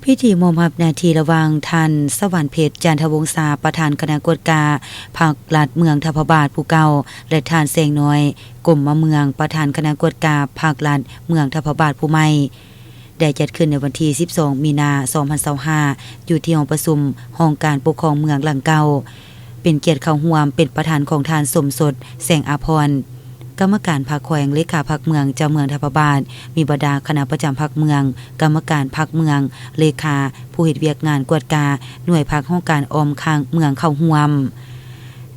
ພິທີມອບຮັບໜ້າທີ່ລະຫວ່າງທ່ານ ສະຫວັນເພັດ ຈັນທະວົງສາ ປະທານຄະນະກວດກາພັກລັດເມືອງທະພະບາດຜູ້ເກົ່າ ແລະ ທ່ານ ແສງນ້ອຍ ກົມມະເມືອງ ປະທານຄະນະກວດກາພັກລັດເມືອງທະພະບາດຜູ້ໃໝ່ ໄດ້ຈັດຂຶ້ນໃນວັນທີສິບສອງ ມີນາ ສອງພັນຊາວຫ້າ ຢູ່ທີ່ຫ້ອງປະຊຸມຫ້ອງການປົກຄອງເມືອງຫຼັງເກົ່າ. ເປັນກຽດເຂົ້າຮ່ວມເປັນປະທານຂອງທ່ານ ສົມສົດ ແສງອາພອນ ກຳມະການພັກແຂວງ, ເລຂາພັກເມືອງເຈົ້າເມືອງທະພະບາດ, ມີບັນດາຄະນະປະຈຳພັກເມືອງ, ກຳມະການພັກເມືອງ, ເລຂາ, ຜູ້ເຮັດວຽກງານກວດກາໜ່ວຍພັກຫ້ອງການອ້ອມຂ້າງເມືອງເຂົ້າຮ່ວມ.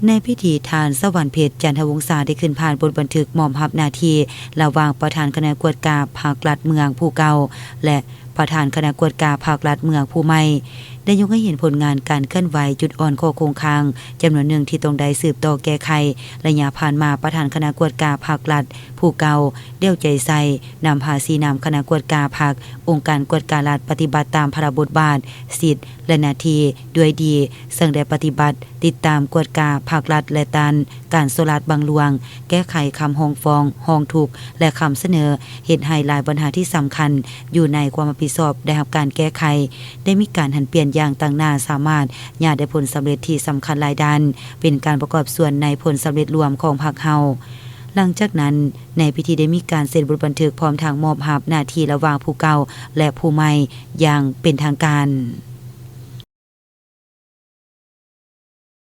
ໃນພິທີ ທ່ານ ສະຫວັນເພັດ ຈັນທະວົງສາ ໄດ້ຂຶ້ນຜ່ານບົດບັນທຶກມອບຮັບໜ້າທີ່ລະຫວ່າງປະທານຄະນະກວດກາພັກລັດເມືອງຜູ້ເກົ່າ ແລະ ປະທານຄະນະກວດກາພັກລັດເມືອງຜູ້ໃໝ່ ໄດ້ຍົກໃຫ້ເຫັນຜົນງານການເຄື່ອນໄຫວ, ຈຸດອ່ອນ, ຂໍ້ຄົງຄ້າງຈຳນວນໜຶ່ງທີ່ຕ້ອງໄດ້ສືບຕໍ່ແກ້ໄຂ. ໄລຍະຜ່ານມາ, ປະທານຄະນະກວດກາພັກລັດຜູ້ເກົ່າ ດຽວໃຈໃສ່ນຳພາຊີ້ນຳຄະນະກວດກາພັກ, ອົງການກວດກາລັດປະຕິບັດຕາມພາລະບົດບາດ, ສິດ ແລະ ໜ້າທີ່ດ້ວຍດີ, ເຊິ່ງໄດ້ປະຕິບັດ, ຕິດຕາມ, ກວດກາພັກລັດ ແລະ ຕ້ານການສໍ້ລາດບັງຫຼວງ, ແກ້ໄຂຄຳຮ້ອງຟ້ອງ, ຮ້ອງທຸກ ແລະ ຄຳສະເໜີ, ເຮັດໃຫ້ຫຼາຍບັນຫາທີ່ສຳຄັນຢູ່ໃນຄວາມຮັບຜິດຊອບໄດ້ຮັບການແກ້ໄຂ, ໄດ້ມີການຫັນປ່ຽນຢ່າງຕັ້ງໜ້າ, ສາມາດຍາດໄດ້ຜົນສຳເລັດທີ່ສຳຄັນຫຼາຍດ້ານ, ເປັນການປະກອບສ່ວນໃນຜົນສຳເລັດລວມຂອງພັກເຮົາ. ຫຼັງຈາກນັ້ນ, ໃນພິທີໄດ້ມີການເຊັນບົດບັນທຶກ ພ້ອມທັງມອບຮັບໜ້າທີ່ລະຫວ່າງຜູ້ເກົ່າ ແລະ ຜູ້ໃໝ່ຢ່າງເປັນທາງການ.